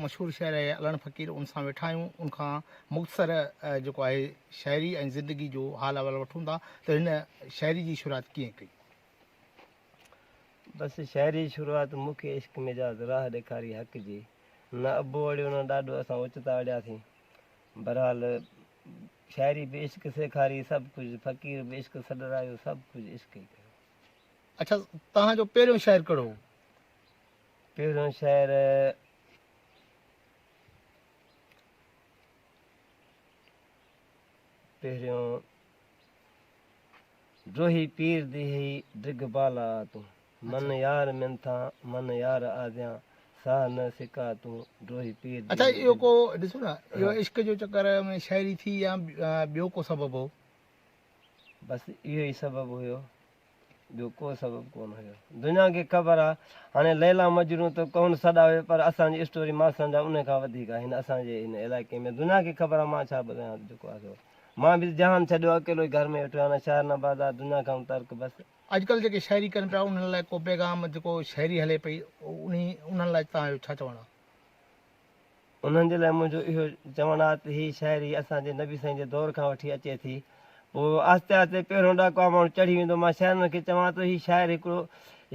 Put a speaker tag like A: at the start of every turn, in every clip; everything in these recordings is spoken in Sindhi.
A: مشهور شاعر آهي علڻ فقير ان سان ويٺا آهيون ان کان مختصر جيڪو آهي شاعري ۽ زندگي جو حال احوال وٺون ٿا ته هن شاعري جي شروعات ڪيئن ڪئي.
B: بس شاعري جي شروعات مون کي عشق مجاز راهه ڏيکاري حق جي نه ابو اڙيو نه ڏاڏو اسان اوچتا اڙياسين بھرحال شاعري به عشق سيکاري سڀ ڪجهه فقير به عشق سڏرايو سڀ ڪجهه عشق ئي ڪيو.
A: اڇا توهان جو پهريون شعر ڪهڙو هو؟
B: پهريون شعر پهريون ڊوهي پير the هئي ڊگهه بالا آ تون من يار منٿان من يار آزيان ساهه نه سڪا تون ڊوهي پير the
A: اڇا اهو ڪو ڏسو نه اهو عشق جو چڪر ۾ شاعري ٿي يا ٻيو ڪو سبب هو؟
B: بس اهو ئي سبب هيو ٻيو ڪو سبب ڪونه هيو. دنيا کي خبر آ هاڻي ليلا مجنون ته ڪونه سڏاوي پر اسان جي اسٽوري مان سمجهان انهي کان وڌيڪ آ هن اسان جي هن علائقي ۾ دنيا کي خبر آ مان ڇا ٻڌايان جيڪو آ سو مان به جهان ڇڏيو اڪيلو ئي گهر ۾ ويٺو آهيان نه شهر نه بازار دنيا کان ترڪ بس.
A: اڄڪلهه جيڪي شاعري ڪن پيا انهن لاء ڪو پيغام جيڪو شاعري هلي پئي انهي انهن لاء توهان جو ڇا چوڻ آ؟
B: انهن جي لاء منهنجو اهو چوڻ آهي ته هي شاعري اسان جي نبي سائين جي دور کان وٺي اچي ٿي. پوء آهستي آهستي پهريون ڏاڪو آ ماڻهو چڙهي ويندو. مان شاعرن کي چوان ٿو هي شاعر هڪڙو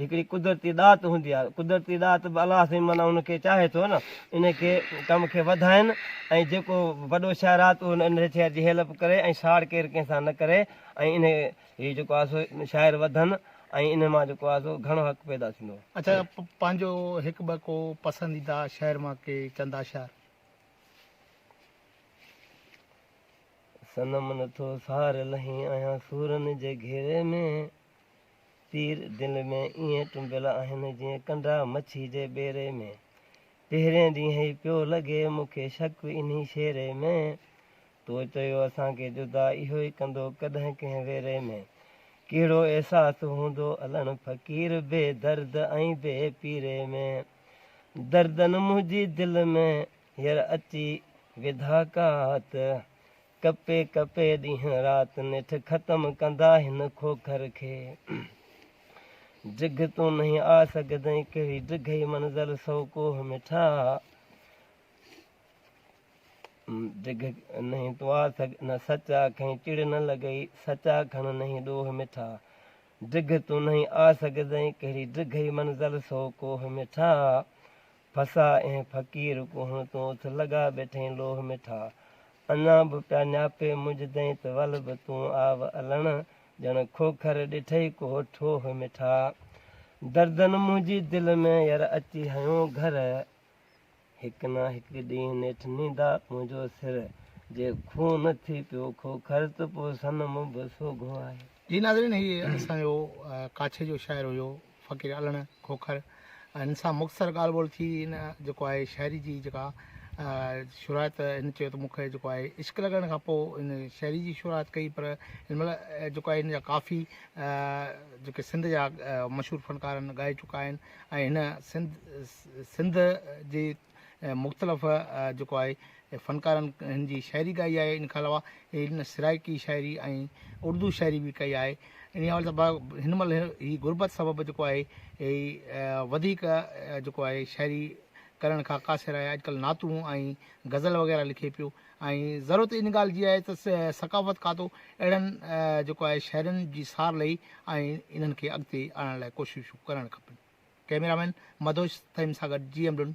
B: هڪڙي قدرتي ڏات هوندي آهي. قدرتي ڏات به الله سائين معنيٰ ان کي چاهي ٿو نه ان کي ڪم کي وڌائين ۽ جيڪو وڏو شاعر آهي ته اهو ننڍي شاعر جي هيلپ ڪري ۽ ساڙ ڪير ڪنهن سان نه ڪري ۽ ان هي جيڪو آهي سو شاعر وڌن ۽ انهن مان جيڪو آهي سو گهڻو حق پيدا ٿيندو.
A: اڇا پنهنجو هڪ ٻه ڪو پسنديده شعر مان ڪي چند اشعار.
B: صنم نٿو سار لهين آهيان سورن جي گهيري ۾، تير دل ۾ ائين ٽنبيل آهن جيئن ڪنڊا مڇي جي ٻيري ۾، پهرين ڏينهن ئي پيو لڳي مون کي شڪ انهي شيري ۾، تو چيو اسان کي جدا اهو ئي ڪندو ڪڏهن ڪنهن ويري ۾، ڪهڙو احساس هوندو علڻ فقير بي درد ۽ بي پيري ۾، دردن منهنجي دل ۾ هينئر اچي وڌا ڪات، ڪپي ڪپي ڏينهن رات نيٺ ختم ڪندا هن کوکر کي. ڊگهه تون نهين آ سگهدين ڪهڙي ڊگهي منزل سو ڪوهه مٺا. ڊگهه نهين تون آ سگهه نه سچ آکئين چڙ نه لڳئي سچ آکڻ نهين ڏوهه مٺا. ڊگهه تون نهين آ سگهدين ڪهڙي ڊگهي منزل سو ڪوهه مٺا. ڦسا اين فقير ڪوهڻ تون اٿ لڳا ٻيٺئين لوهه مٺا. اڃا به پيا نياپي منجهدئين ته ول به تون آو الڻ ڄڻ کوکر ڏٺئي ڪو ٺوهه مٺا. دردن منهنجي دل ۾ ير اچي هنيو گهر. هڪ نه هڪ ڏينهن نيٺ نيندا منهنجو سر، جي خون ٿي پيو کوکر ته پوء صنم به سوگهو آهي.
A: جي ناظرين هي اسان جو ڪاڇي جو شاعر هيو فقير علڻ کوکر هن سان مختصر ڳالهه ٻولهه ٿي هن جيڪو آهي شاعري جي جيڪا شروعات هن چيو ته مون کي جيڪو آهي عشق لڳڻ کان پوء هن شاعري جي شروعات ڪئي پر هن مهل جيڪو آهي هن جا ڪافي جيڪي سنڌ جا مشهور فنڪار آهن ڳائي چڪا آهن ۽ هن سنڌ سنڌ جي مختلف جيڪو آهي فنڪارن هن جي شاعري ڳائي آهي ان کان علاوه هن سرائيڪي شاعري ۽ اردو شاعري به ڪئي آهي ان حوالي سان هن مهل هي غربت سبب جيڪو آهي هي وڌيڪ جيڪو آهي شاعري ڪرڻ کان قاصر آهي اڄڪلهه نعتون ۽ غزل وغيره لکي پيو ۽ ضرورت ان ڳالهه جي آهي ته ثقافت کاتو اهڙن جيڪو آهي شاعرن جي سار لهي ۽ انهن کي اڳتي آڻڻ لاء ڪوششون ڪرڻ کپن. ڪئميرا مين مدهوش ٿهيم سان گڏ جي ايم ڊن.